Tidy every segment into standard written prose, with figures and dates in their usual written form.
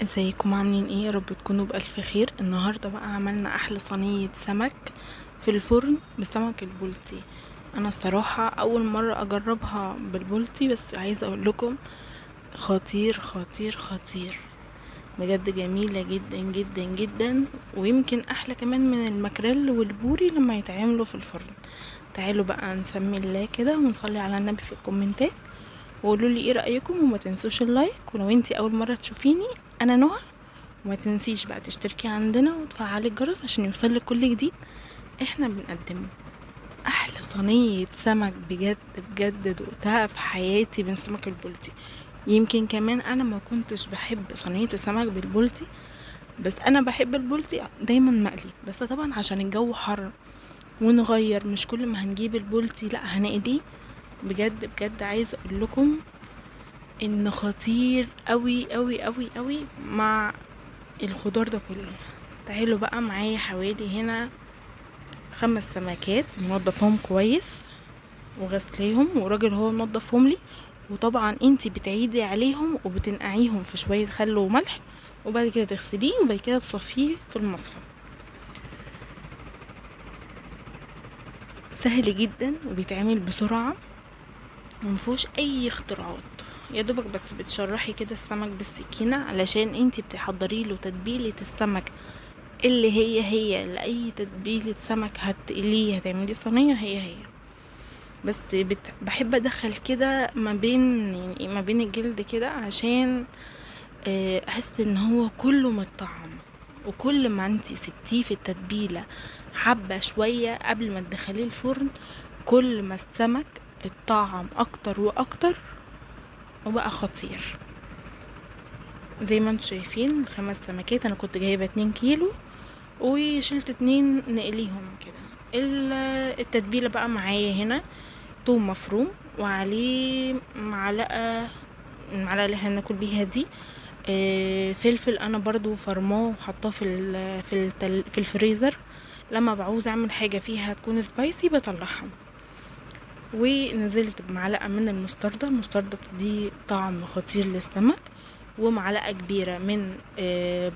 ازيكم عاملين ايه؟ يا رب تكونوا بألف خير. النهارده بقى عملنا احلى صينية سمك في الفرن بسمك البلطي. انا الصراحة اول مرة اجربها بالبلطي، بس عايزه اقول لكم خطير خطير خطير بجد، جميلة جدا جدا جدا، ويمكن احلى كمان من الماكريل والبوري لما يتعملوا في الفرن. تعالوا بقى نسمي الله كده ونصلي على النبي في الكومنتات، وقولوا لي ايه رايكم، وما تنسوش ال like. ولو انتي اول مرة تشوفيني انا نهى، وما تنسيش بقى تشتركي عندنا وتفعلي الجرس عشان يوصلك كل جديد احنا بنقدمه. احلى صينية سمك بجد بجد دقتها في حياتي من سمك البلطي. يمكن كمان انا ما كنتش بحب صينية السمك بالبلطي، بس انا بحب البلطي دايما مقلي، بس طبعا عشان الجو حر ونغير، مش كل ما هنجيب البلطي لا هنقليه. بجد بجد عايزه اقول لكم ان خطير قوي قوي قوي قوي مع الخضار ده كله. تعالوا بقى معايا حوالي هنا 5 سمكات منضفاهم كويس وغسليهم، وراجل هو منضفهم لي، وطبعا انتي بتعيدي عليهم وبتنقعيهم في شوية خل وملح، وبعد كده تغسليه وبعد كده تصفية في المصفى. سهل جدا وبيتعمل بسرعة ومفيهوش اي اختراعات، يا دوبك بس بتشرحي كده السمك بالسكينة علشان انتي بتحضري له تتبيله السمك اللي هي لاي تتبيله سمك هتقليه هتعملي صينية هي هي، بس بحب ادخل كده ما بين الجلد كده عشان احس ان هو كله متطعم. وكل ما انتي سبتيه في التتبيله حبه شوية قبل ما تدخليه الفرن، كل ما السمك اتطعم اكتر واكتر وبقى خطير. زي ما انتم شايفين ال5 سمكات انا كنت جايبه 2 كيلو وشلت 2 نقليهم كده. التتبيله بقى معايا هنا توم مفروم وعليه معلقه اللي احنا بناكل بيها دي، فلفل انا برضو فرماه وحطاه في الفريزر، لما بعوز اعمل حاجة فيها تكون سبايسي بطلعها. ونزلت بمعلقه من المستردة، المستردة بتدي طعم خطير للسمك، ومعلقة كبيرة من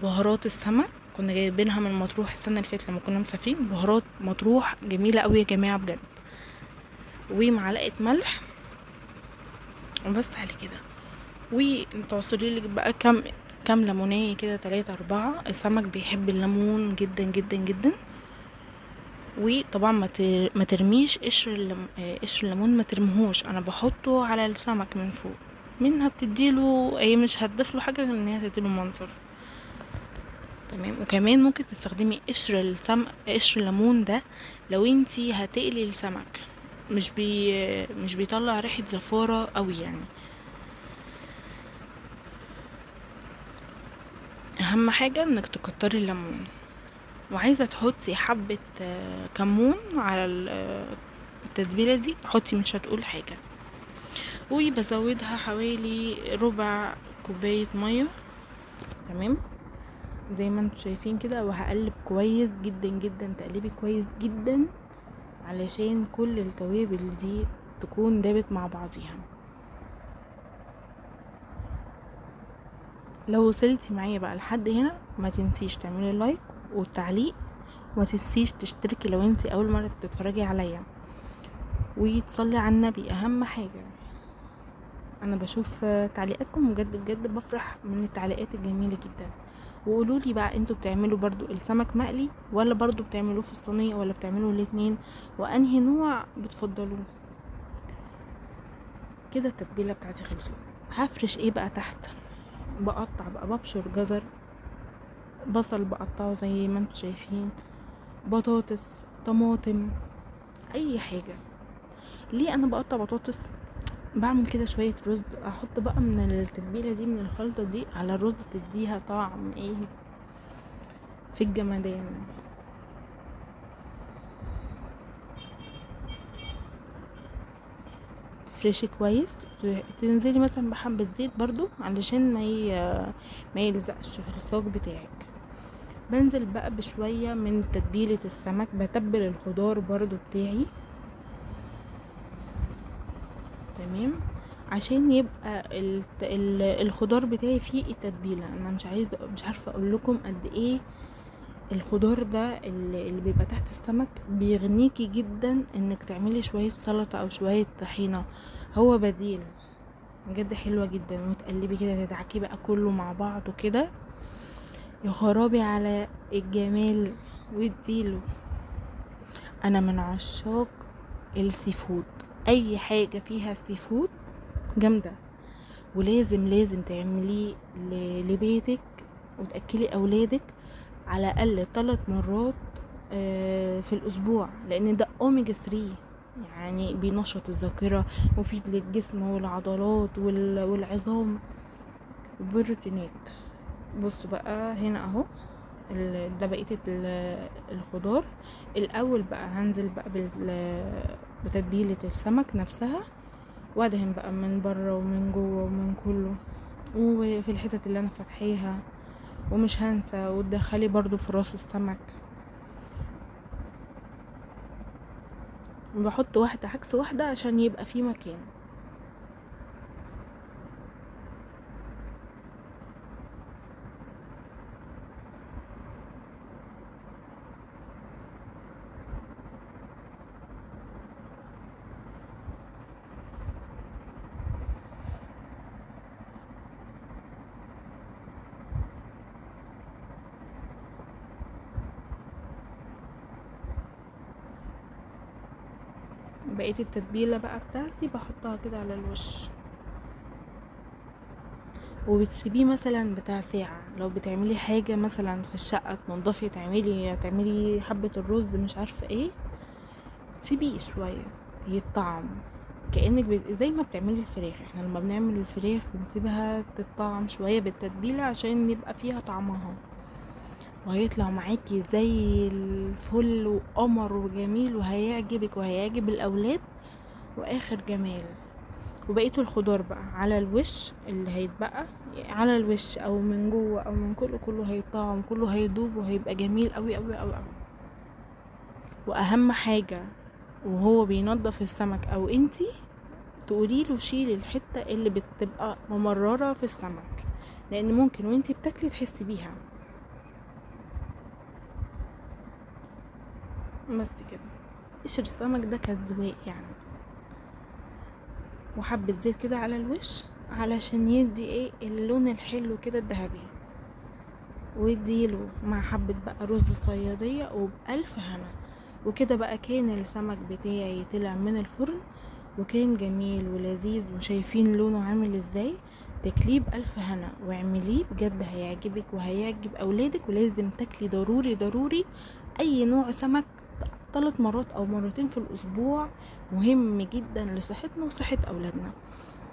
بهارات السمك كنا جايبينها من مطروح السنة اللي فاتت لما كنا مسافرين، بهارات مطروح جميلة قوي يا جماعة بجد، ومعلقة ملح وبس على كده. وتعصري لك بقى كام ليمونيه كده، 3 4. السمك بيحب الليمون جدا جدا جدا. وطبعا ما ترميش قشر الليمون، ما ترميهوش، انا بحطه على السمك من فوق، منها بتديله اي، مش هتضيف له حاجة غير ان هي تديله منظر. تمام. وكمان ممكن تستخدمي قشر الليمون ده لو انتي هتقلي السمك، مش بيطلع ريحه زفاره قوي يعني. اهم حاجة انك تكتري الليمون. وعايزه تحطي حبه كمون على التتبيله دي، حطي، مش هتقول حاجة. وبزودها حوالي ربع كوباية مية. تمام زي ما انتم شايفين كده. وهقلب كويس جدا جدا، تقليبي كويس جدا علشان كل التوابل دي تكون دابت مع بعضيها. لو وصلتي معايا بقى لحد هنا ما تنسيش تعملي like والتعليق، وما تنسيش تشتركي لو انتي اول مرة تتفرجي عليا، وتصلي على النبي اهم حاجة. انا بشوف تعليقاتكم بجد بجد بفرح من التعليقات الجميلة جدا. وقولوا لي بقى انتوا بتعملوا برضو السمك مقلي ولا برضو بتعملوه في الصينية ولا بتعملوه الاتنين، وانهي نوع بتفضلوه. كده التتبيله بتاعتي خلصت. هفرش ايه بقى تحت؟ بقطع بقى، ببشر جزر، بصل بقطعه زي ما انتوا شايفين، بطاطس، طماطم، اي حاجة. ليه انا بقطع بطاطس؟ بعمل كده شوية رز، احط بقى من التتبيله دي، من الخلطة دي على الرز، بتديها طعم ايه في الجمدان. تفرشي كويس، تنزلي مثلا بحبه زيت برضو علشان ما يلزقش في الصاج بتاعك. بنزل بقى بشوية من تتبيله السمك، بتبل الخضار برضو بتاعي. تمام. عشان يبقى الخضار بتاعي فيه التتبيله. انا مش عارفه اقول لكم قد ايه الخضار ده اللي بيبقى تحت السمك بيغنيكي جدا انك تعملي شوية سلطة او شوية طحينه، هو بديل بجد حلوة جدا. وتقلبي كده تدعكي بقى كله مع بعضه كده، يا خرابي على الجمال واديله. انا من عشاق ال seafood، اي حاجة فيها seafood جامدة، ولازم لازم تعمليه لبيتك وتاكلي اولادك على الاقل 3 مرات في الاسبوع، لان ده اوميجا 3، يعني بينشط الذاكرة، مفيد للجسم والعضلات والعظام، بروتينات. بصوا بقى هنا اهو ده بقية الخضار. الاول بقى هنزل بقى بتتبيله السمك نفسها، وادهن بقى من بره ومن جوه ومن كله، وفي الحتت اللي انا فاتحاها، ومش هنسى وتدخلي برضو في راس السمك. بحط واحدة عكس واحدة عشان يبقى في مكان. بقية التتبيلة بقى بتاعتي بحطها كده على الوش، وبتسيبيه مثلا بتاع ساعة. لو بتعملي حاجة مثلا في الشقة تنضفي، تعملي حبة الرز مش عارفة ايه، تسيبيه شوية يتطعم، كأنك زي ما بتعملي الفراخ. احنا لما بنعمل الفراخ بنسيبها تتطعم شوية بالتتبيلة عشان يبقى فيها طعمها، وهيطلع معاكي زي الفل وقمر وجميل، وهيعجبك وهيعجب الاولاد واخر جمال. وبقية الخضار بقى على الوش اللي هيتبقى على الوش او من جوه او من كله، كله هيطعم، كله هيدوب، وهيبقى جميل قوي قوي قوي قوي. واهم حاجة وهو بينظف السمك او انتي تقولي له شيلي الحتة اللي بتبقى ممرره في السمك، لان ممكن وانتي بتاكلي تحسي بيها. بس كده قشر السمك ده كذواق يعني، وحبة زيت كده على الوش علشان يدي ايه اللون الحلو كده الذهبي، ويديله مع حبة بقى رز صيادية، وبألف هنا. وكده بقى كان السمك بتاعي طلع من الفرن، وكان جميل ولذيذ، وشايفين لونه عامل ازاي. تاكليه بألف هنا، واعمليه بجد هيعجبك وهيعجب اولادك. ولازم تاكلي ضروري ضروري اي نوع سمك 3 مرات او مرتين في الاسبوع، مهم جدا لصحتنا وصحة اولادنا.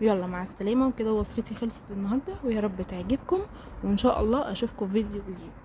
يلا مع السلامة. وكده وصفتي خلصت النهاردة، ويا رب تعجبكم، وان شاء الله اشوفكم في فيديو جديد.